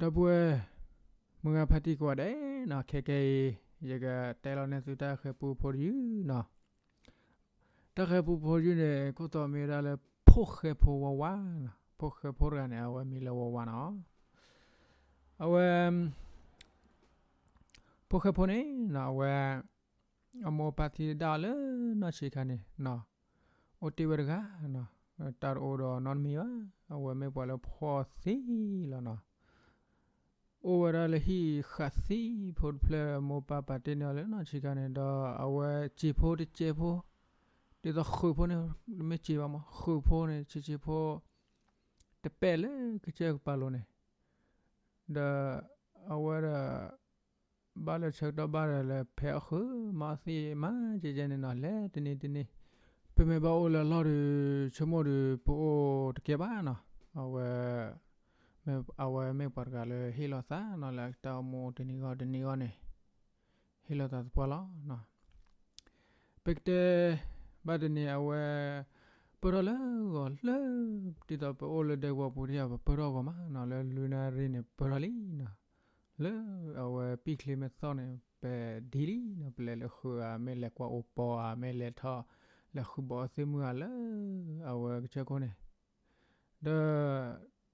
ဒီပုၢ်ဝဲၢ် မုၢ်ဂၤဖါတံၢ်ကိးဂၤဒဲးနီၤ, ခဲကနံၣ်အံၤ ယကတဲလီၤန့ၢ်သုတၢ်ဃဲၤပူဖိတယုၢ်နီၤ. တၢ်ဃဲၤပူဖိတယုၢ်န့ၣ် ခိၣ်သီမ့ၢ်ဝဲဒၣ်လၢ ဖိၣ်ဃဲဖိဝါဝါနီၤ. ဖိၣ်ဃဲဖိတဂၤန့ၣ် အဝဲမံၤလၢဝါဝါနီၤ. အဝဲ ဖိၣ်ဃဲဖိန့ၣ်နီၤ အဝဲ အမိၢ်အပၢ်သံဒၣ်အီၤလၢနီၢ်ဆံးခါန့ၣ်နီၤ, အိၣ်တ့ၢ်ဝဲတဂၤနီၤ, တၢ်တအိၣ်ဒီးနီတမံၤဘၣ်, အဝဲမ့ၢ်ပှၤလၢဖှီၣ်သံလီၤနီၤ. အိၣ်ဝဲဒၣ်လၢဟံၣ်ဃာ်သံဖိတဖျၢၣ် မိၢ်ပၢ်ပာ်တ့ၢ်န့ၢ်အီၤလၢနီၢ်ဆံးခါန့ၣ်, ဒီးအဝဲစံာ်ဖိတစဲးဖိ, ဒ်သိးဃုာ်ဖိန့ၣ် တမ့ၢ်စံာ်ဘၣ်မး, ဃုာ်ဖိန့ၣ် စံာ်စံာ်ဖိ တပဲာ်လၢကစၢၢ်ကပၤလိၤန့ၣ်, ဒီးအဝဲဒီး ဘၣ်လၢဆၢကတီၢ်ဘၣ်ဒီးလၢဖဲအဃုာ်မၤသံမၤကဲကဲန့ၣ်နီၤ, လဲၤတနံၤတနံၤ, ပမ့ၢ်ဘၣ်အိၣ်လၢအလီၢ်ဒီး ဆိကမိၣ်ဒီး ပအိၣ်တကဲဘၣ်နီၤ. အဝဲ အဝဲမ့ၢ်ပှၤတဂၤလၢဟ့ၣ်လီၤသးနီၤ, လၢတၢ်အိၣ်မူတနံၤဂီၢ်တနံၤဂီၢ်န့ၣ် ဟ့ၣ်လီၤသးသပှၢ်လီၤ. ပကတဲဘၣ်တနံၤ အဝဲ ပၢၢ်ထီၣ်လၢဂီၤလၢ ဒ်သိးပအိၣ်လၢဒဲကဝီၤပူၤတယၤ ပပၢၢ်ထီၣ်ဂီၤမးနီၤ, လၢလွံၢ်နၣ်ရံၣ်န့ၣ် ပၢၢ်ထီၣ်လံနီၤ. လၢအဝဲပံၣ်ချ့မ့ၢ်သီၣ်န့ၣ် ပဒ်လံနီၤ, ပလဲၤလၢဃုာ်ဧါ, မ့ၢ်လဲၤကွၢ်အိၣ်ပီဧါ, မ့ၢ်လဲၤထီၣ် လဲၤဃုဘီအသ့ၣ်မုၢ်ဧါလၢ အဝဲကစၢၢ်ခိၣ်န့ၣ်, ဒီး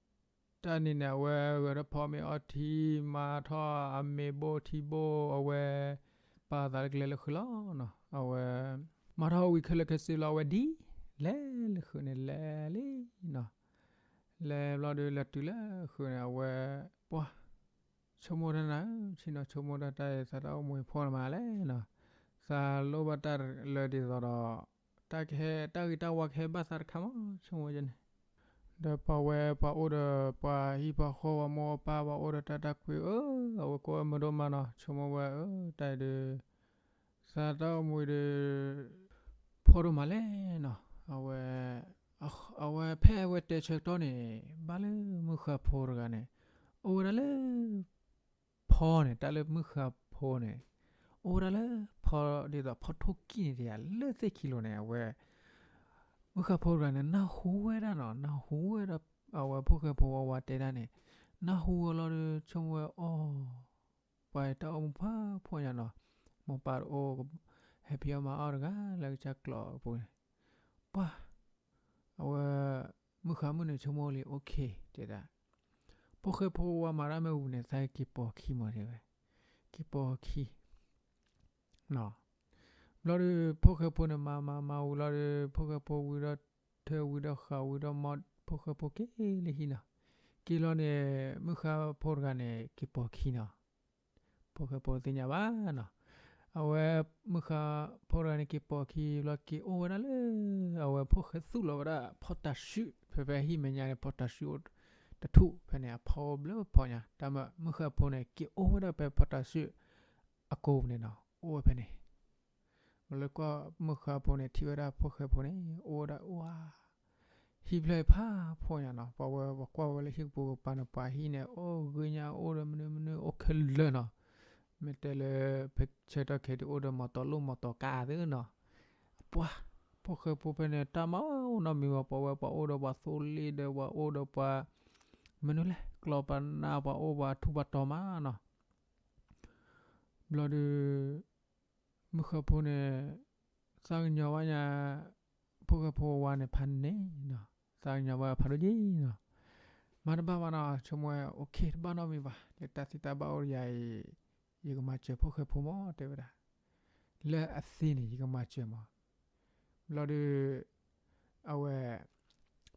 တၢ်န့ၣ်န့ၣ် အဝဲဂဲၤထီၣ်ဖီမ့ၤအီထံ, မၤထီၣ်အမ့ၤဘိထံဘိ, အဝဲ ပာ်သးလၢကလဲၤလၢဃုာ်လီၤနီၤ. အဝဲ မၤထီၣ်ဝံၤခဲလၢာ်ခဲဆ့လီၤ အဝဲဒ် လဲၤလၢဃုာ်န့ၣ် လဲၤလံနီၤ. လဲၤဘျီဒီး လဲၤတုၤလၢဃုာ်န့ၣ် အဝဲ ပှၤ ဆိကမိၣ်တၢ်နၤဧၢ, ဆ့ၣ်နီၤဆိကမိၣ်တၢ် တၢ်အံၤသးတၢ်အိၣ်မူအံၤဖှီၣ်လၢမးလဲၣ်နီၤ. သးလိၣ်ဘၣ်တၢ်လၢဒ်သိးဒီး တၢ်ကဟဲ တၢ်ဂ့ၤတၢ်ဝါကဟဲဘၣ်သးတခါမး ဆိကမိၣ်န့ၣ်. ဒီးပှၤဝဲပှၤအိၣ်ဒီးပှၤဟံၣ်ပှၤဃီ ပှၤမိၢ်ပှၤပၢ် ပှၤအိၣ်ဒီးတၢ်တၢ်ကွံအၢ, အဝဲကိးဝဲမုာ်ဒိၣ်မးနီၤ, ဆိကမိၣ်ဝဲအၢ တၢ်အံၤဒီး သးတၢ်အိၣ်မူအံၤဒီး ဖှီၣ်ဒိၣ်မးလဲၣ်နီၤ. အဝဲ အဝဲဖဲအဝဲတဲဆၢကတီၢ်န့ၣ် ဘၣ်လၢမုၢ်ဃါဖိတဂၤန့ၣ် အိၣ်ဝဲဒၣ်လၢ ဖီန့ၣ်, တၢ်လၢမုၢ်ဃါဖိန့ၣ် အိၣ်ဝဲဒၣ်လၢ ဖီ ဒ်သိးဖီထိၣ်ကံၢ်န့ၣ်တယၤ လၢသ့ၣ်ခံလိၤန့ၣ် အဝဲ မုၢ်ဃါဖိတဂၤန့ၣ် နၢ်ဟူဝဲဒၣ်နီၤ, နၢ်ဟူဝဲဒၣ် အဝဲဖိၣ်ဃဲဖိဝါဝါတဲဒၣ်န့ၣ်, နၢ်ဟူဝဲလီၤဒီး ဆိကမိၣ်ဝဲအီၤ ပှၤတၢ်အိၣ်မူဖးဖှီၣ်ညါနီၤ, မိၢ်ပၢ်တအိၣ် ဟဲဖံးအီၣ်မၤအီၣ်တဂၤလၢကစၢ်ကျိးပူၤန့ၣ်, ပှၤ အဝဲ မုၢ်ဃါမုၣ်န့ၣ် ဆိကမိၣ်လံ အိၣ်ခ့ တဲဒၣ်, ဖိၣ်ဃဲဖိဝါမၤတၢ်မ့ၢ်ဝံၤန့ၣ် သးက့ၤပိာ်ခံမး တဲဝဲ, က့ၤပိာ်ခံ ဘျီဒီး ဖိၣ်ဃဲဖိန့ၣ် မၤမၤမၤဝံၤလီၤဒီး ဖိၣ်ဃဲဖိဝံၤဒီး ထၢဝံၤဒီးဃာ်ဝံၤဒီး မ့ၢ်ဖိၣ်ဃဲဖိက့ၤလၢဟံၣ်နီၤ, က့ၤလီၤန့ၣ် မုၢ်ဃါဖိတဂၤန့ၣ် က့ၤပိာ်ခံနီၤ. ဖိၣ်ဃဲဖိတသ့ၣ်ညါဘၣ်နီၤ. အဝဲ မုၢ်ဃါဖိတဂၤန့ၣ် က့ၤပိာ်ခံဘျီ က့ၤအိၣ်ဝဲဒၣ်လၢ အဝဲဖိၣ်ဃဲသူၣ်လီၤဝဲဒၣ် ဖီတၤစုၣ် ဖဲဖဲဟံၣ်မဲာ်ညါန့ၣ် ဖီတၤစုၣ်အိၣ်တထူၣ်ဖဲန့ၣ် အဖီဘျၢဖီညါ တၢ်မုၢ်ဃါဖိန့ၣ် က့ၤအိၣ်ဝဲဒၣ်ဖဲဖီတၤစုၣ် အကိာ်ပူၤန့ၣ်နီၤ, အိၣ်ဝဲဖဲန့ၣ်. မ့ၢ်လၢကွၢ်မုၢ်ဃါဖိန့ၣ် ထံၣ်ဝဲဒၣ်ဖိၣ်ဃဲဖိန့ၣ် အိၣ်ဝဲဒၣ်ဝါ ဟံၣ်ဖျၢၣ်ဖးဖှီၣ်ညါနီၤ, ပှၤဝဲပှၤကွၢ်ဝဲလၢဟံၣ်ကပူၤကပၤန့ၣ် ပှၤဟံၣ်န့ၣ် အိၣ်ဂ့ၤညါ အိၣ်ဒီးမနုၤမနုၤ အိၣ်ခဲလၢာ်နီၤ, မ့ၢ်တဲလၢ ဖဲဆၢကတီၢ်ခဲအံၤ အိၣ်ဒီးမီတီလိၣ်မီတီကါသ့နီၤ, ပှၤ ဖိၣ်ဃဲဖိဖဲန့ၣ် တၢ်မၤအိၣ်နီတမံၤဘၣ်, ပှၤဝဲပှၤအိၣ်ဒီးပှၤသိလ့ၣ်ဒီး ပှၤအိၣ်ဒီးပှၤ မနုၤလဲၣ် ကျီၢ်ပနၢ် ပှၤအိၣ်ပှၤထူးပှၤတီၤမးနီၤ. ဘျီဒီး မုၢ်ဃါဖိန့ၣ် သးကညီၤဘၣ်ညါ ဖိၣ်ဃဲဖိဝါန့ၣ်ဖးန့ၣ်နီၤ, သးကညီၤဘၣ်ဖးဒိၣ်က့နီၤ, မၤတဘၣ်ဘၣ်နီၤ, ဆိကမိၣ်ဝဲ အိၣ်ခ့ တဘၣ်နီတမံၤဘၣ်, လၢတၢ်သံတၢ်ဘၣ်အိၣ်ဒီးယၤအံၤ ယကမၤစၢၤဖိၣ်ဃဲဖိမး တဲဝဲဒၣ်, လၢအသ့န့ၣ် ယကမၤစၢၤမး. ဘျီဒီး အဝဲ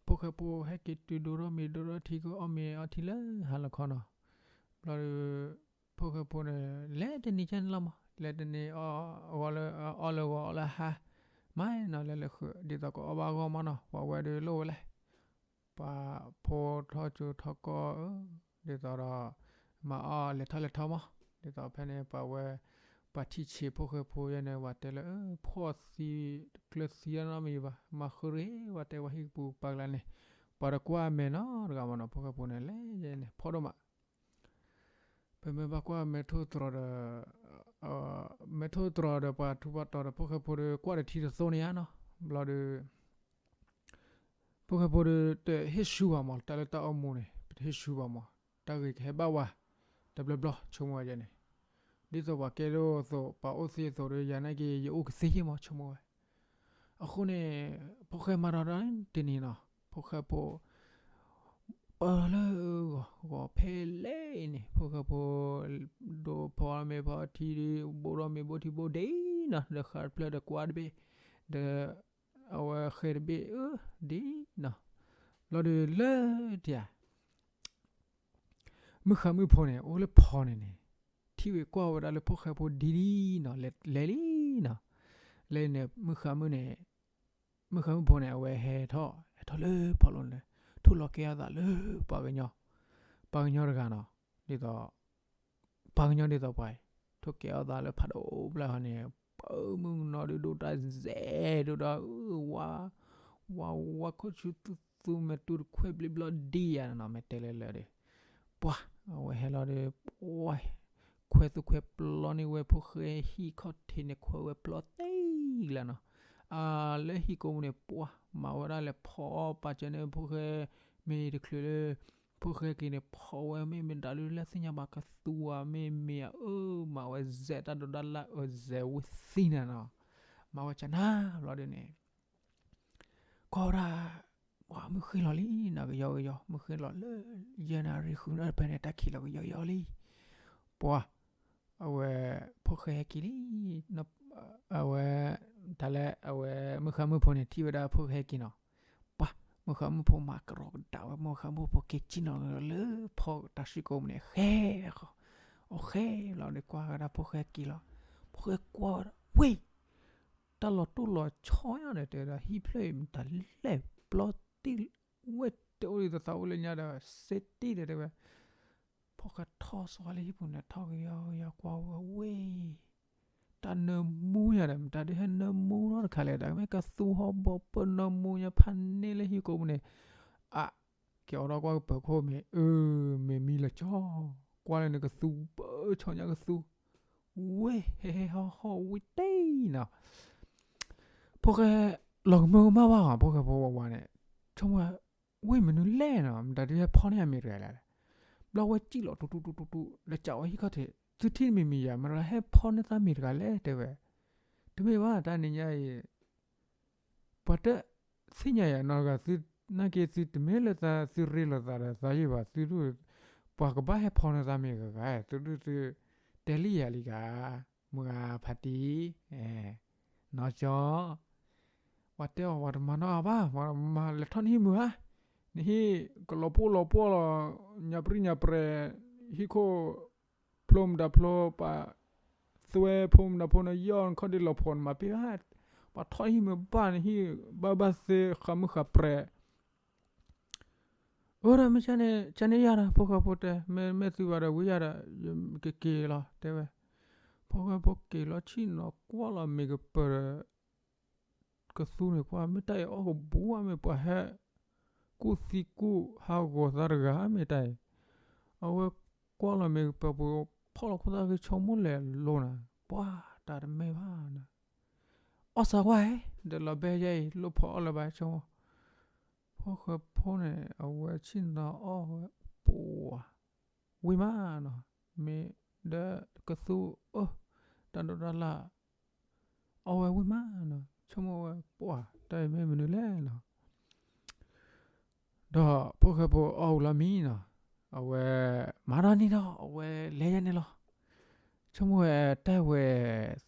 ဖိၣ်ဃဲဖိဟဲက့ၤတုၤဒိၣ်ထီၣ်မ့ၤဒိၣ်ထီၣ်ထံ ကအီၣ်မ့ၤအီထံလၢဟါလီၤခီနီၤ. ဘျီဒီး ဖိၣ်ဃဲဖိန့ၣ် လဲၤတနံၤကဲန့ၣ်လီၤမး, လဲၤတနံၤ အီၣ်လၢဂီၤအီၣ်လၢဟါ မးနီၤ, လဲၤလၢဃုာ် ဒ်သိးကအီၣ်ဘၣ်အဂီၢ်မးနီၤ, ပှၤဝဲဒီးလိၣ်ဝဲလဲၣ် ပှၤဖိထီၣ်ကၠိထီၣ်ကီၢ် ဒ်သိးဒီး မၤအီၣ်လဲၤထီၣ်လဲၤထီမး, ဒ်သိးဖဲန့ၣ် ပှၤဝဲ ပှၤထံၣ်ဆံးဖိၣ်ဃဲဖိယဲန့ၣ် ပှၤတဲလၢ ဖှီၣ်သံ ကျၢၤသံနီတမံၤဘၣ်, မၤဃုရ့ ပှၤတဲ ပှၤဟံၣ်ကပူၤပာ်ကလါန့ၣ် ပှၤတကွၢ်အမဲာ်နီတဂၤမးနီၤ, ဖိၣ်ဃဲဖိန့ၣ် လဲၤယဲန့ၣ် ဖှီၣ်ဒိၣ်မး ပမ့ၢ်ဘၣ်ကွၢ်မဲာ်ထိၣ်သတြီၤဒီး မဲာ်ထိၣ်သတြီၤဒီးပှၤထူးပှၤတီၤဒီး ဖိၣ်ဃဲဖိဒီး ကွၢ်ဒီးထံတသိန့ၣ်ဧါနီၤ. ဘျီဒီး ဖိၣ်ဃဲဖိဒီး တဟ့ၣ်ဆူဘၣ်မး, တၢ်လၢတၢ်အိၣ်မူန့ၣ် ပတဟ့ၣ်ဆူဘၣ်မး. တၢ်ဂ့ၢ်ကဟဲဘၣ်ဝဲ တဘျီဘျီ ဆိကမိၣ်ဝဲန့ၣ်, ဒ်သိးပှၤကဲဒိၣ်အသိး ပှၤအိၣ်သ့အသိးဒီး ယၤနာ်က့ ယအိၣ်ကသ့ယ့ၢ်မး ဆိကမိၣ်ဝဲ. အဃိန့ၣ် ဖိၣ်ဃဲမၤဒီးတၢ်တနံၤနီၤ ဖိၣ်ဃဲဖိ ပၢၢ်လၢဂီၤဂီၤဖဲလဲၣ်အံၤန့ၣ် ဖိၣ်ဃဲဖိ ဒိးဖီမ့ၤဖီထံဒီး ဘိၣ်ဒီးမ့ၤဘိၣ်ထံဘိၣ်ဒ်နီၤ ဒီးဃးတဖျၢၣ်ဒီးကွၢ်တဘ့ၣ်, ဒီး အဝဲဃဲတဘ့ၣ်အၢဒ်နီၤ, ဘျီဒီးလၢတယၤ မုၢ်ဃါမုၣ်ဖိန့ၣ် အိၣ်လၢဖီန့ၣ်န့ၣ်, ထံၣ်ဝဲကွၢ်ဝဲဒၣ်လၢဖိၣ်ဃဲဖိဒ်နီၤ လဲၤလံနီၤ, လဲၤန့ၣ် မုၢ်ဃါမုၣ်န့ၣ် မုၢ်ဃါမုၣ်ဖိန့ၣ် အဝဲဟဲထီၣ် ဟဲထီၣ်လၢဖီလိၤန့ၣ် ထိၣ်လီၤကဲအသးလၢပှၤကညီ, ပှၤကညီတဂၤနီၤ, ဒ်သိး ပှၤကညီဒ်သိးပှၤအံၤ ထိၣ်ကဲအီၣ်သးလၢဖးဒိၣ်ဖျၢၣ်ဟီန့ၣ် ပၢ်မုၢ်ကနီၤဒုးဒိၣ်တၢ်စဲးဒိၣ်ဒီး ဝါ ဝါဝါခိၣ်ဆူသူသူမဲာ်တူတခွဲးဘျ့ဘျီဒ်ယၤနီၤ မ့ၢ်တဲလၢလၢဒီး ပှၤ အဝဲဟဲလီၤဒီး ပှၤ ခွဲးသူခွဲးပျီန့ၢ်ဝဲဖိၣ်ဃဲဟံၣ်ခီၣ်ထံးန့ၣ် ခွဲးဝဲပျီသ့လၢနီၤ, အလၢဟံၣ်ကိးမူန့ၣ် ပှၤ မၤဝဲဒၣ်လဲၤဖီအီၣ်ပာ်စၢၤန့ၢ်ဖိၣ်ဃဲ မ့ၢ်တချုးလၢ ဖိၣ်ဃဲက့ၤန့ၣ် ဖီဝဲမ့ၢ်မ့ၢ်ဒၣ်လၢလၢသ့ၣ်ညါဘၣ်ကသူဧါ မ့ၢ်မ့ၢ်ဧါ အၢ မၤဝဲစဲးတၢ်ဒိးတၢ်လၢ်အၢ စဲးဝံသံနၤနီၤ, မၤဝဲကနၣ်ဘျီဒ်န့ၣ် ကွၢ်ဝဲဒၣ် ပှၤမုၢ်ဃ့လီၤလံနီၤ ကယီကယီ မုၢ်ဃ့လီၤလၢ ယဲၢ်နၣ်ရံၣ်ဃုနၣ်ရံၣ်ဖဲန့ၣ် တၢ်ခံးလီၤကယီကယီလံ, ပှၤ အဝဲ ဖိၣ်ဃဲဟဲက့ၤလံ အဝဲ တၢ်လၢအဝဲ မုၢ်ဃါမုၢ်ဖိန့ၣ် ထံၣ်ဝဲဒၣ်ဖိၣ်ဃဲဟဲက့ၤနီၤ, ပှၤ မုၢ်ဃါမုၢ်ဖိမၤကရီကဒးဝဲ မုၢ်ဃါမုၢ်ဖိက့ၤကံၣ်နီၤလၢဖီတၢ်စုကိးမူန့ၣ် ဃဲဃီ အီၣ်ဃဲလီၤဒီးကွၢ်ဝဲဒၣ်ဖိၣ်ဃဲက့ၤလီၤ, ဖိၣ်ဃဲကွၢ်ဝဲဒၣ် ဝ့ၢ် တၢ်လီၤတိၢ်လီၤဆီညါဒီး တဲဝဲဒၣ် ဟံၣ်ဖျၢၣ်အံၤ မတၤလဲၣ် ပျီတံၢ် ဝဲတဲအိၣ်ဒ်သိးသးအိၣ်လၢညါဒီး စ့တံၢ်ဒီးတဲဝဲ ဖိၣ်ဃဲထီၣ်စီၤလၢဟံၣ်ပူၤန့ၣ် ထီၣ်ကယီကယီကွၢ်ဝဲ ဝ့ၢ် တၢ်နၢမူညါဒီး မတၤဒုးဟဲနၢမူထီၣ်တခါလဲၣ် တၢ်မ့ၢ်ကသူဟီၣ်ဘီပၢၢ်နၢမူညါဖးန့ၢ်လၢဟံၣ်ကိးပူၤန့ၣ်, အ က့ၤအိးထီၣ်ကွၢ်ကပၢၤခိၣ်မ့ၢ် အၢ မ့ၢ်မံလၢာ်ကၠီ, ကွၢ်လၢနကသူ ပၢၢ်ဆီညါကသူ, ဝ့ၢ် ဟဲဟဲဟီၣ်ဟီၣ်ဝံၤတ့ၢ်နီၤ ဖိၣ်ဃဲ လီၤကမၢကမၣ်ဘၣ်ဧါ ဖိၣ်ဃဲဖိဝဲဝဲန့ၣ်, ဆိကမိၣ်ဝဲ ဝ့ၢ်မနုၤလဲၣ်နီၤ မတၤဒုးဟဲဖီန့ၢ်အမ့ၢ်တဂၤလဲၣ်, ဘျီဝဲစံၣ်လီၤတူတူတူတူတူ လဲၤကးဝဲဟံၣ်ခီၣ်ထံး သုထံၣ်မံၤမံၤယၤ မတၤဟဲဖီန့ၢ်သးမ့ၢ်တဂၤလဲၣ် တဲဝဲ, တမ့ၢ်ဘၣ် တၢ်နံၤညါအံၤ ပှၤတသ့ၣ်ညါယၤနီတဂၤ သုနာ်က့သုတမ့ၢ်လၢသး သုရ့လိာ်သးဒီးသးယံၢ်ဘၣ် သုဒုး ပှၤကဘၣ်ဟဲဖီန့ၢ်သးမ့ၢ်တဂၤဂၤ သုဒုးသု တဲလံယၤလံဂၤ မုၢ်ဂၤဖးတံၢ် နီၢ်ကၠီ ပှၤတဲအီၤ ပှၤတမၤနီၣ်အဘၣ် ပှၤမၤလဲၤထီၣ်နဟံၣ်မုာ်ဧါ, နဟံၣ်ကလီၤပှီၢ်လီၤပှီၢ်လီၤ ညါပြံညါပြဲၤ ဟံၣ်ခိၣ် ဖျိမတၤဖျိ ပှၤသွဲဖိမတၤဖိနယီၢ်နခီၣ်ဒ့လီၤဖိနမၤပ့ၢ်ဘၣ်, ပှၤထီၣ်ဟံၣ်မုာ်ဘၣ် နဟံၣ်ဘၣ်ဘၣ်သ့ဃးမုၢ်ဃးပြဲၤ အၢ ဒီးမ့ၢ်ကန့ၣ် ကန့ၣ်ယၤဒီး ဖိၣ်ဃဲဖိတဲ မ့ၢ်မ့ၢ်သုဘၣ်ဒီးဝံယၤဒီး ယကက့ၤလီၤ တဲဝဲ. ဖိၣ်ဃဲဖိက့ၤလီၤဆ့ၣ်နီၤကွၢ်လီၤမ့ၢ်ကပၢၤဒီး ကသူန့ၣ်ကွၢ် မ့ၢ်တၢ်အံၤအီၣ်ကဘူးဧါ မ့ၢ်ပှၤဟဲ ကူၣ်သံကူၣ်ဟးဂီၤသးတဂၤ မ့ၢ်တၢ်အံၤ အဝဲကွၢ်လီၤမ့ၢ်ကပၢၤပူၤ ဖီၣ်လီၤခိၣ်သၣ်ဂ့ၤဆိကမိၣ်လဲၤလိၤနၤ ပှၤတၢ်တမ့ၢ်ဘၣ်နၤ အီၣ်စၢၤကွၢ်ဧၢ ဒီးလီၤဘဲယဲအံၤ လိၣ်ဖီအီၣ်လၢၤဘၣ် ဆိကမိၣ် ဖိၣ်ဃဲဖိန့ၣ် အဝဲဆ့ၣ်နီၤအီၣ်ဝဲ ပှၤ ဝံၤမးနီၤ မ့ၢ်ဒီးကသူအၢ တၢ်ဒိးတၢ်လၢ် အီၣ်ဝဲဝံၤမးနီၤ ဆိကမိၣ်ဝဲ ပှၤ တၢ်အံၤမ့ၢ်မနုၤလဲၣ်နီၤ ဒီးဖိၣ်ဃဲဖိအီၣ်ဝံၤလီၤမံနီၤ အဝဲမၤဒီးန့ၣ်ဒီး အဝဲလဲၤယဲန့ၣ်လီၤ ဆိကမိၣ်ဝဲတၢ်ဝဲ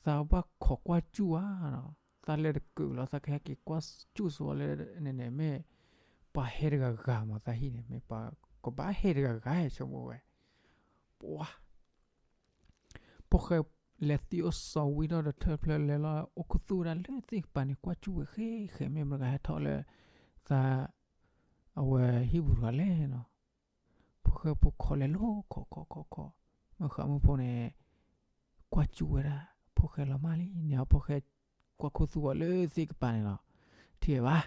သးဘၣ်ခိးကွၢ်စူၣ်ဧါနီၤ သးလဲၤတကုာ်လီၤ သးကဟဲက့ၤကွၢ်စူၣ်ဆိလၢန့ၣ်န့ၣ် မ့ၢ်ပှၤဟဲတဂၤဂၤမး သးဟံၣ်န့ၣ် မ့ၢ်ပှၤကဘၣ်ဟဲတဂၤဂၤ ဆိကမိၣ်ဝဲ ပှၤ ဖိၣ်ဃဲလဲၤသံအိၣ်စီၤဝံၤဒီးတထၢၣ်ဖျၢၣ်လဲၤလီၤ အိၣ်ခူသူၣ်ဝဲဒၣ်လၢသ့ၣ်ကပၤန့ၣ် ကွၢ်စူၣ်ဝဲဃဲဃဲ မ့ၢ်မတၤဂၤဟဲထီၣ်လၢ သး အဝဲဟံၣ်ပူၤတဂၤလဲၣ်နီၤ ဖိၣ်ဃဲဖိခိးလဲၤလိၤခိးခိးခိးခိး မုၢ်ဃါမုၢ်ဖိန့ၣ် ကွၢ်စူၣ်ဝဲဒၣ် ဖိၣ်ဃဲလီၤမၢ်လံန့ၣ် ဖိၣ်ဃဲကွၢ်ခူသူၣ်အီၤလၢသ့ၣ်ကပၤန့ၣ်လီၤ ထံၣ်ဝဲဘၣ်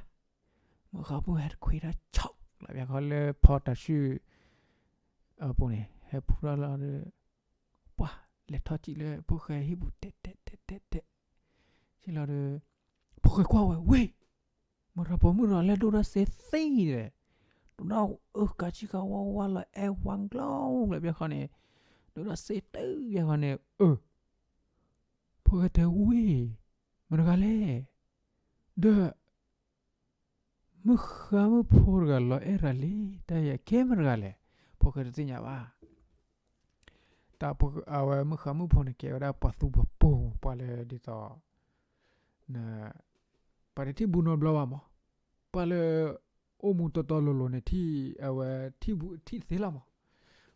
မုၢ်ဃါမုၢ်ဟဲတခွံတၢ်ဆီၣ် လီၤဘၣ်ခီလၢဖီတၢ်စု အပူၤန့ၣ် ဟဲဖူထီၣ်လီၤဒီး ပှၤ လဲၤထီၣ်စံၣ်လၢဖိၣ်ဃဲဟံၣ်ပူၤတဲာ်တဲာ်တဲာ်တဲာ်တဲာ် စံၣ်လီၤဒီး ဖိၣ်ဃဲကွၢ်ဝဲ ဝ့ၢ် မတၤပိာ်မုၣ်ဒီးလဲၤဒိၣ်ဒီးစ့သ့ဒီး ဒီးအၢကးဆံကဝါဝါလီၤ အဲၣ်ဝါကျီကျီ ဘျီဃီန့ၣ် ဒိၣ်ဒီးစ့တၢ်ဘျီဃီန့ၣ် အၢ ဖိၣ်ဃဲတဲဝဲ မတၤတဂၤလဲၣ်, ဒီး မုၣ်ဃါမုၣ်ဖိတဂၤလီၤအဲၣ်ရၤလံ, တၢ်ယကဲမတၤတဂၤလဲၣ်, ဖိၣ်ဃဲတသ့ၣ်ညါဘၣ်. တၢ်အဝဲမုၣ်ဃါမုၣ်ဖိန့ၣ် ကဲဝဲဒၣ်ပှၤသူပှၤပိာ် ပှၤလၢဒ်သိး ပှၤတထံၣ်ဘူးနီတဘျီဘၣ်မး, ပှၤလၢ အိၣ်မူတီတီလိၤလိၤန့ၣ် ထံၣ်အဝဲ ထံၣ်ဘူးထံၣ်သ့လီၤမး.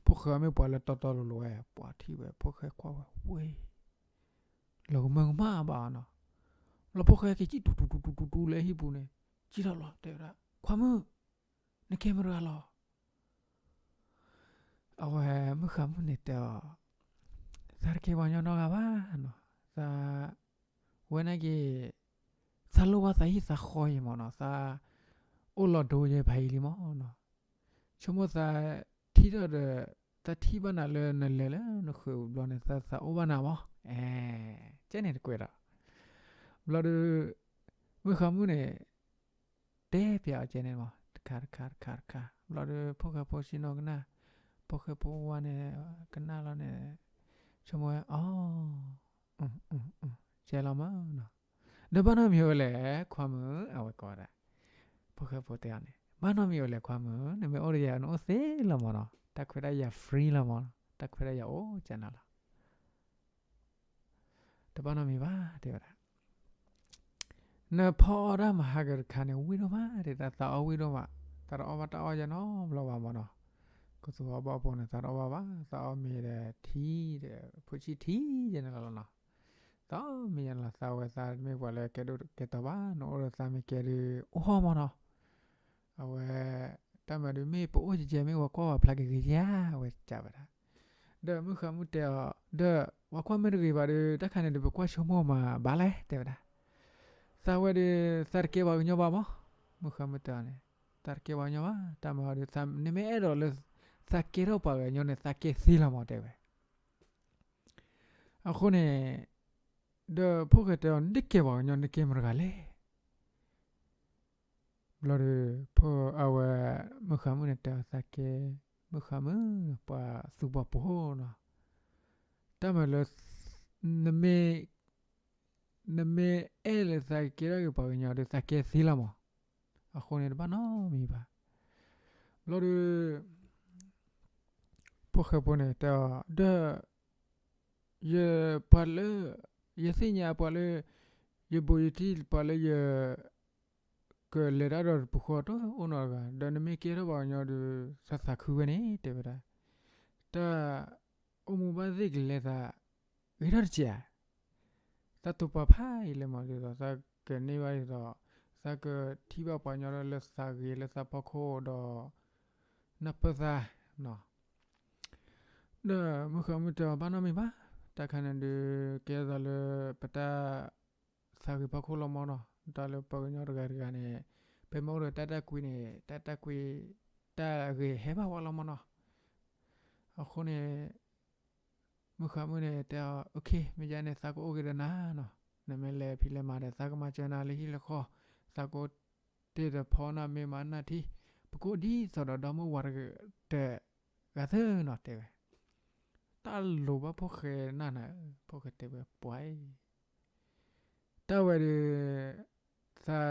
ဖိၣ်ဃဲမ့ၢ်ပှၤလၢတီတီလိၤလိၤဝဲ ပှၤထံၣ်ဝဲ ဖိၣ်ဃဲကွၢ်ဝဲ ဝ့ၢ် လီၤကမၢကမၣ်ဘၣ်နီၤ. လီၤဖိၣ်ဃဲက့ၤကံၣ်တူတူတူတူတူလၢဟံၣ်ပူၤန့ၣ် ကံၣ်ထီၣ်လီၤ တဲဝဲဒၣ် ခွါမုၣ် နကဲမတၤတဂၤလီၤ. အဝဲမုၣ်ဃါမုၣ်န့ၣ်တဲအီၤ သးတကဲပှၤကညီနီတဂၤဘၣ်နီၤ, သး ဝဲန့ၣ်က့ၤ သးလိၣ်ဘၣ်သးဟံၣ်သးဃီအံၤမးနီၤ, သးအိၣ်လီၤဒိယဲဖးယံၤလံမးနီၤ. ဆိကမိၣ်သးထံၣ်ထီၣ်ဒီး သးထံၣ်ဘၣ်နၤလၢနလဲၤလၢနဃုာ်ပူၤဘျီန့ၣ် သးသးအိၣ်ဘၣ်နၤမး, အဲ ကဲန့ၣ်တကွဲးဒီး ဘျီဒီး မုၣ်ဃါမုၣ်န့ၣ် တဲပျးအီၤကဲန့ၣ်မး တခါတခါတခါတခါ ဘျီဒီး ဖိၣ်ဃဲဖိဆ့ၣ်နီၤကနၣ်, ဖိၣ်ဃဲဖိဝါန့ၣ် ကနၣ်လီၤန့ၣ် ဆိကမိၣ်ဝဲ အီ ကဲလီၤမးနီၤ. ဒီးဘၣ်နီတမံၤအိၣ်လဲၣ် ခွါမုၣ် အဝဲကိးဝဲဒၣ်, ဖိၣ်ဃဲဖိတဲအီၤန့ၣ် ဘၣ်နီတမံၤအိၣ်လဲၣ်ခွါမုၣ် နမ့ၢ်အိၣ်ဒီးယၤနအိၣ်သ့လီၤမးနီၤ, တၢ်ခွဲးဒၣ်ယၤ free လီၤမးနီၤ, တၢ်ခွဲးဒၣ်ယၤအိၣ်ကနၤလီၤ. တဘၣ်နီတမံၤဘၣ် တဲဝဲဒၣ်. နဖီအီၣ်တၢ်မဟါကတခါန့ၣ် ဝံၣ်ဒိၣ်မး တဲဒၣ် သးအီၣ်ဝံၣ်ဒိၣ်မး, သးတအီၣ်ဘၣ်တၢ်အီၣ်ယဲနီတဘျီဘၣ်မးနီၤ, ကသူအီၣ်ဘၣ်အီၣ်ဖိန့ၣ် သးတအီၣ်ဘၣ်ဘၣ်, သးအီၣ်မ့ၤဒီးထံဒီး ဖိဆံၣ်ထံယဲန့ၣ်လီၤနီၤ, သးအီၣ်မ့ၤယဲန့ၣ်လီၤ, သးဝဲသးမ့ၢ်ပှၤလၢကဲဒိၣ်ကဲတီၤဘၣ်, နအိၣ်ဒီးသးမ့ၢ်ကဲဒုး အိၣ်ဟီၣ်မးနီၤ. အဝဲ တၢ်မၤဒုးမ့ၢ်ပအိၣ်ကဲကဲမ့ၢ်ဝဲကွၢ်ဝဲဖျါက့ၤဂ့ၤယါ ဝဲစံးဝဲဒၣ်. ဒီးမုၣ်ဃါမုၣ်တဲအီၤ ဒီး ပှၤကွၢ်မ့ၢ်တဂ့ၤဘၣ်ဒီး တၢ်ခါန့ၣ်ဒီး ပကွၢ်ဆိကမိၣ်မးဘၣ်လဲၣ် တဲဝဲဒၣ်. သးဝဲဒီး သးတကဲပှၤကညီဘၣ်မး, မုၣ်ဃါမုၣ်တဲအီၤန့ၣ် သးတကဲပှၤကညီဘၣ်, တၢ်မၤအီၤဒီး နမ့ၢ်အဲၣ်ဒိးလၢ သးကဲထီၣ်ပှၤကညီန့ၣ် သးကဲသ့လီၤမး တဲဝဲ. အဃိန့ၣ် ဒီးဖိၣ်ဃဲတဲအီၤ နတကဲပှၤကညီ နကဲမတၤတဂၤလဲၣ်. ဘျီဒီး ဖိအဝဲ မုၣ်ဃါမုၣ်န့ၣ်တဲအီၤ သးကဲ မုၣ်ဃါမုၣ် ပှၤသူပှၤပိာ်နီၤ, တၢ်မၤလၢ နမ့ၢ် နမ့ၢ်အဲၣ်လၢသးကကဲထီၣ်က့ၤပှၤကညီဒီး သးကဲသ့လီၤမး, အဃိန့ၣ် တဘၣ်နီတမံၤဘၣ်. ဘျီဒီး ဖိၣ်ဃဲဖိန့ၣ်တဲအီၤ ဒီး ယပှၤလၢ ယသ့ၣ်ညါပှၤလၢ ယဘူးယတံၢ် ပှၤလၢယ ကလဲၤတၢ်ဒီးတပူၤဃီတအိၣ်နီတဂၤ, ဒီးနမ့ၢ်ကဲထီၣ်ပှၤကညီဒီး သးသးခုဝဲန့ၣ် တဲဝဲဒၣ်. တၢ်အိၣ်မူဘၣ်သ့ၣ်ကလဲၤသး ဂ့ၤထီၣ်တစဲးဧါ. သးတိာ်ပာ်ဖးအံၤလၢမး ဒ်သိးသးကန့ၢ်ဘၣ်ဒ်သိး သးကထံၣ်ဘၣ်ပှၤကညီလၢသးဂ့ၤလၢသးဖီခိၣ်ဒီး နၢ်ပၢၢ်သးနီၤ. ဒီးမုၢ်ဃါမုၢ်တဲအီၤ ဘၣ်နီတမံၤဘၣ်, တၢ်ခါန့ၣ်ဒုး ကဲထီၣ်သးလၢပတၢ်သးဂ့ၤဖီခိၣ်လီၤမးနီၤ, တၢ်လၢပှၤကညီတဂၤတဂၤန့ၣ် ဖဲမ့ၢ်အိၣ်ဒီးတၢ်တၢ်ကွံန့ၣ် တၢ်တၢ်ကွံ တၢ်ဂ့ၤဟဲဘၣ်ဝဲလီၤမးနီၤ. အဃိန့ၣ် မုၢ်ဃါမုၢ်န့ၣ်တဲအီၤ OK မ့ၢ်ယါန့ၣ် သးကအိၣ်က့ၤဒီးနၤနီၤ, နမ့ၢ်လဲၤဖံးလဲၤမၤဒီး သးကမၤစၢၤနၤလၢဟံၣ်လၢဃီ, သးကအိၣ်တ့ၢ်ဒီးဖီနၤမ့ၢ်မၤနၢ်ထံ, ပကအိၣ်ဒ်သိးဒီးဒီမုၢ်ဝၤတဂၤတဂၤသ့နီၤ တဲဝဲ. တၢ်လိၤဘၣ်ဖိၣ်ဃဲနၤနၤ, ဖိၣ်ဃဲတဲဝဲပှၤအံၤ တၢ်ဝဲဒီး သး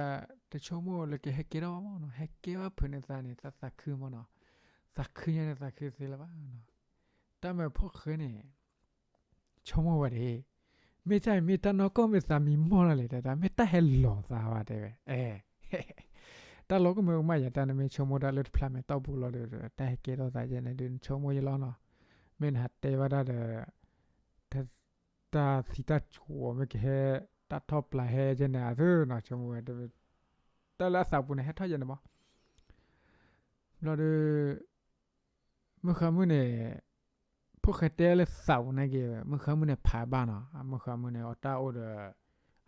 တဆိကမိၣ်လၢကဟဲကဲထီၣ်ဘၣ်မးနီၤ, ဟဲကဲဘၣ်ဖုးန့ၢ်သးန့ၣ် သးသးခုမးနီၤ, သးခုညါန့ၣ် သးခုသ့လၢၤဘၣ်နီၤ. တၢ်မၤဖိၣ်ဃဲန့ၣ် ဆိကမိၣ်ဝဲဒၣ်, မ့ၢ်တၢ်အံၤမ့ၢ်တၢ်နီၢ်ကီၢ်မ့ၢ်သးမံမီၢ်လီၤလဲၣ်, တၢ်မ့ၢ်တၢ်ဟဲလီၤသးဘၣ်တဲဝဲ, အဲ တၢ်လီၤကမၢကမၣ်ယၤ တၢ်နမ့ၢ်ဆိကမိၣ်တၢ်လၢတဖျးမဲာ်တီၢ်ပူၤလီၤဒီး တၢ်ဟဲကဲထီၣ်သးယဲန့ၣ်ဒုး နဆိကမိၣ်ယဲလီၤနီၤ. မ့ၢ်နဟးတဲဘၣ်တၢ်ဒီး တၢ်သံတၢ်ဆူၣ်မ့ၢ်ကဟဲ တၢ်ထီၣ်ပျၢ်ဟဲယဲန့ၣ်အသိးနီၤ ဆိကမိၣ်ဝဲ တၢ်လၢအသးပူၤန့ၣ် ဟဲထီၣ်ယဲန့ၣ်မး. ဘျီဒီး မုၢ်ဃါမုၢ်န့ၣ် ဖိၣ်ဃဲတဲလၢသးပူၤန့ၣ်က့ၤ မုၢ်ဃါမုၢ်န့ၣ်ဖးဘၣ်နီၤ, မုၢ်ဃါမုၢ်န့ၣ် အတၢ်အိၣ်ဒီး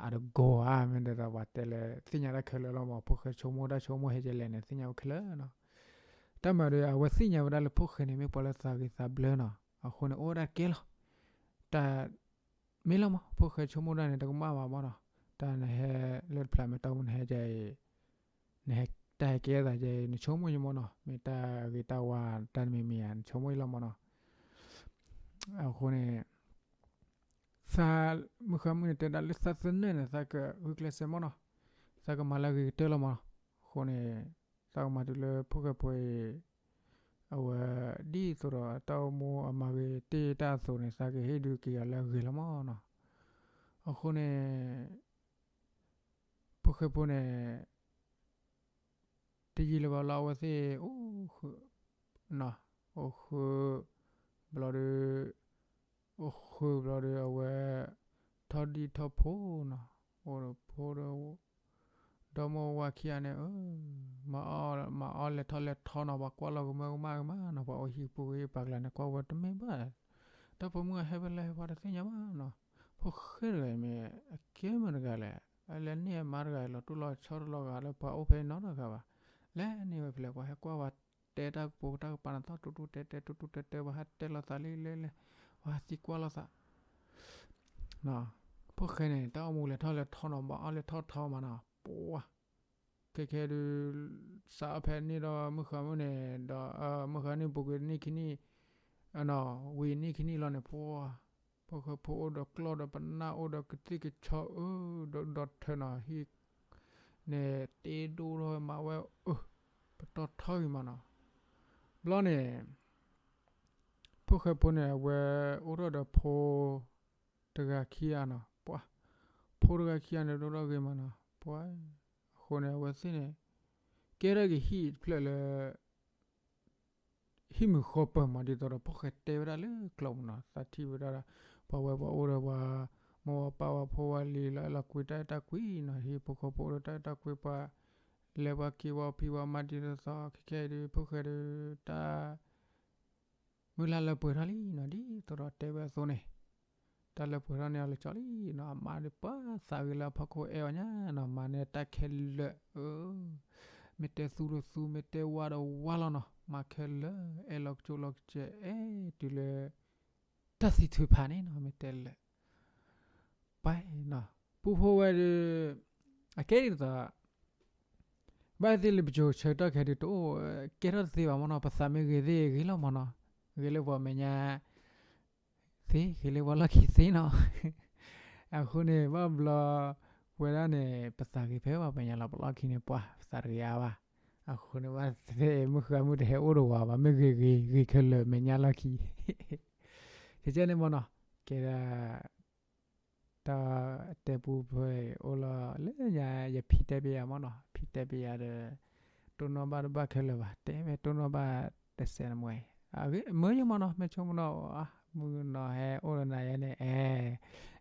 အတဂီၤဧါ, မ့ၢ်ဒီးပှၤတဲလၢ သ့ၣ်ညါတၢ်ခဲလၢာ်လီၤမး, ဖိၣ်ဃဲဆိကမိၣ်တၢ်ဆိကမိၣ်ဟဲကလဲၣ်န့ၣ် သ့ၣ်ညါဝဲခဲလၢာ်နီၤ. တၢ်မၤဒီး အဝဲသ့ၣ်ညါဝဲဒၣ်လၢဖိၣ်ဃဲန့ၣ် မ့ၢ်ပှၤလၢသးဂ့ၤသးဘျၢနီၤ, အဃိန့ၣ် အိၣ်ဝဲဒၣ်တကဲလီၤ. တၢ် မ့ၢ်လီၤမး ဖိၣ်ဃဲဆိကမိၣ်ဒၣ်န့ၣ် တကမၣ်ဘၣ်မးနီၤ, တၢ်နဟဲလၢတဖျးမဲာ်တီၢ်ပူၤ နဟဲကဲအံၤ နဟဲ တၢ်ဟဲကဲထီၣ်သးယဲ နဆိကမိၣ်ယမ့ၢ်နီၤ, မ့ၢ်တၢ်ဂ့ၤတၢ်ဝါတၢ်တမံၤမံၤဧါ နဆိကမိၣ်အံၤလီၤမ့ၢ်နီၤ. အဃိန့ၣ် သး မုၢ်ဃါမုၣ်န့ၣ် တဲဒၣ်လၢသးသနၢၣ်န့ၣ် သးကဂုာ်ကျဲးစၢးမ့ၢ်နီၤ, သးကမၤလၢအဂ့ၤကတၢၢ်လီၤမ့ၢ်နီၤ. အဃိန့ၣ် သးကမၤတုၤလၢဖိၣ်ဃဲဖိအံၤ အဝဲ ဒ်သိးဒီးတၢ်အိၣ်မူအမၤဂ့ၤတ့ၢ်တၢ်အသိးန့ၣ် သးကဟ့ၣ်ဒုးက့ၤအီၤလၢအဂ့ၤလီၤမ့ၢ်နီၤ. အဃိန့ၣ် ဖိၣ်ဃဲဖိန့ၣ် တယံာ်လၢၤဘၣ်လီၤ အဝဲသ့ၣ်အိၣ်ဃုာ်, အိၣ်ဃုာ် ဘျီဒီး အိၣ်ဃုာ်ဘျီဒီး အဝဲ ထီၣ်ဒံၣ်ထီၣ်ဖိနီၤ, အိၣ်ဒီးဖိဒီး ဒီမါဝၤခံဂၤန့ၣ် မၤအီၣ်လဲၤထီၣ်လဲၤထီနီၤ, ပှၤကွၢ်လီၤကမၢကမၣ်ကမၣ်နီၤ, ပှၤအိၣ်ဟံၣ်ပူၤဂ့ၤပာ်ကျါန့ၣ် ကွၢ်ဝဲတမ့ၢ်ဘၣ်, တၢ်ပိာ်မုၣ်အဟဲဖဲလဲၣ်ပှၤတသ့ၣ်ညါဘၣ်နီၤ. ဖိၣ်ဃဲတဂၤအံၤမ့ၢ် အကဲမုာ်တဂၤလဲၣ်, အလဲၤန့ၢ်အမါတဂၤအံၤ လီၤတူၢ်လီၤဆီတလီၤဂာ်လၢပှၤအိၣ်ဖဲအံၤနီတဂၤဘၣ်, လဲၤန့ၢ်ဝဲဖဲလဲၣ် ပှၤဟဲကွၢ်ဝဲ တဲတၢ်ကပိာ်တၢ်ကပၤနသီၣ် တူတူတဲတဲ တူတူတဲတဲ ပှၤဟဲတဲလီၤသးလံလဲၣ်လဲၣ်, ပှၤဟဲသံကွၢ်လိာ်သး ဖိၣ်ဃဲန့ၣ် တၢ်အိၣ်မူလဲၤထီၣ်လဲၤထီနီၤ, ဘၣ်အီၣ်လဲၤထီၣ်ထီမးနီၤ, ပှၤ ခဲခဲဒုး စးအီၣ်ဖဲန့ၣ်ဒီး မုၢ်ဃါမုၣ်န့ၣ်ဒီး မုၢ်ဃါနံၣ်ပူၤကွံာ်နံၣ်ခံနံၣ်, ဝံၤနံၣ်ခံနံၣ်လီၤန့ၣ် ပှၤ ဖိၣ်ဃဲဖိအိၣ်ဒီးကျီၢ်ဒီးပနၢ် အိၣ်ဒီးကသံၣ်ကဆီအၢ ဒီးဒီထၢနီၤ, ဟံၣ်န့ၣ် တ့ဒိၣ်ထီၣ်မးဝဲအၢ, ပတီၢ်ထီဂ့ၤမးနီၤ. ဘျီန့ၣ် ဖိၣ်ဃဲဖိန့ၣ် အဝဲအိၣ်ထီၣ်ဒီးဖိ တဂၤခံဂၤနီၤ, ပှၤ ဖိတဂၤခံဂၤန့ၣ် ဒိၣ်ထီၣ်ဂ့ၤမးနီၤ, ပှၤ အဃိန့ၣ် အဝဲသ့ၣ်န့ၣ် ကဲထီၣ်က့ၤဟံၣ်တဖျၢၣ်လၢ ဟံၣ်မုာ်ဃီပၢၤမး ဒ်သိးဒီးဖိၣ်ဃဲတဲဝဲဒၣ်လၢကျိာ်မးနီၤ, သးထံၣ်ဝဲဒၣ်ဒီး ပှၤဝဲပှၤအိၣ်ဒီးပှၤ မိၢ်ဝဲပၢ်ဝဲဖိဝဲလံၤလီၤအဲၣ်လီၤကွံတၢ်အဲၣ်တၢ်ကွံနီၤ, ဟံၣ်ဖိဃီဖိအိၣ်ဒီးတၢ်အဲၣ်တၢ်ကွံ ပှၤလဲၤပှၤက့ၤဝဲဖံဝဲမါဒ်သိးသိး ခဲခဲအံၤဒုး ဖိၣ်ဃဲဒုး တၢ် မုၢ်လၢ်လၢပှဲၤထီၣ်လံနီၤ, ဒ်သိးဒီးတဲဝဲအသိးန့ၣ် တၢ်လၢပှဲၤထီၣ်န့ၢ်အီၤလၢကၠီလံနီၤ, အမါဒုးပှၤသးဂ့ၤလၢအဖီခိၣ်အဲၣ်အီၤညါနီၤ, မၤန့ၢ်တၢ်ခဲလၢာ်, မ့ၢ်တဲသူဒီးသူ မ့ၢ်တဲဝါဒီးဝါလီၤနီၤ, မၤခဲလၢာ် အဲၣ်လီၤကၠိလီၤကစဲး အဲၣ်တုၤလၢ တၢ်သံထုးဖးန့ၣ်နီၤ, မ့ၢ်တဲလၢ ပှၤနီၤ ပူဖိဝဲဒုး အကဲဒ်သိး ဘၣ်သ့ၣ်လၢပစိၤဆၢကတီၢ်ခဲဒုးတအိၣ် ကဲထီၣ်တသ့ဘၣ်မ့ၢ်နီၤ, ပသးမ့ၢ်ဂ့ၤသ့ၣ်ဂ့ၤလီၤမ့ၢ်နီၤ, ဂ့ၤလၢပှၤမဲာ်ညါ သ့ ဂ့ၤလၢပှၤလီၢ်ခံသ့နီၤ, အဃိန့ၣ် ဘၣ်ဘျီ ဝဲဒၣ်န့ၣ် ပသးဂ့ၤဖဲပှၤမဲာ်ညါလီၤ, ပလီၢ်ခံန့ၣ် ပှၤပသးတဂ့ၤအါဘၣ်, အဃိန့ၣ် ဘၣ်သ့ၣ်မုၢ်ဃါမုၢ်တဟဲအိၣ်ဒီးဝဲဘၣ်, မ့ၢ်ဂ့ၤဂ့ၤဂ့ၤခဲလၢာ်မဲာ်ညါလီၢ်ခံ ကဲန့ၣ်မ့ၢ်နီၤ, ကဲဒၣ် တၢ်တဲပူဖိအိၣ်လီၤလၢညါ ယဖံတဲပယၤမ့ၢ်နီၤ, ဖံတဲပယၤဒီး တိၢ်နီၣ်ဘၣ်တဘၣ်ခဲလၢာ်ဘၣ်, တဲမ့ၢ်တိၢ်နီၣ်ဘၣ်တစဲးနမွဲ, အဂ့ၢ်မၢယမ့ၢ်နီၤ, မ့ၢ်ဆိကမိၣ်နီၤ, မုၢ်ကနီၤဟဲအိၣ်ဒီးနၤယဲန့ၣ်, အဲ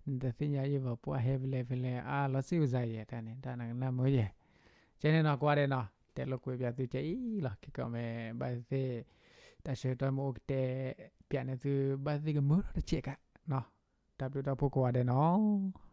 နတသ့ၣ်ညါယဘၣ်ပှၤဟဲဖဲလဲၣ်ဖဲလဲၣ်, အါလီၤစ့ၢ်ကီးယဲ တၢ်န့ၣ် တၢ်နကနၣ်မၢယဲ, ကဲန့ၣ်နီၤ ကွၢ်ဒဲးနီၤ, တဲလိာ်ကွဲးပၠးသုကဲအံၤလီၤ, ခဲကီးမ့ၢ်ဘၣ်သ့ၣ် တၢ်ဆၢကတီၢ်မ့ၢ်အိၣ်ကတဲပၠးန့ၢ်သု ဘၣ်သ့ၣ်ကမၢထီၣ်တစဲးကးနီၤ, တၢ်ဘျုးတၢ်ဖှိၣ်ကိးဂၤဒဲးနီၤ.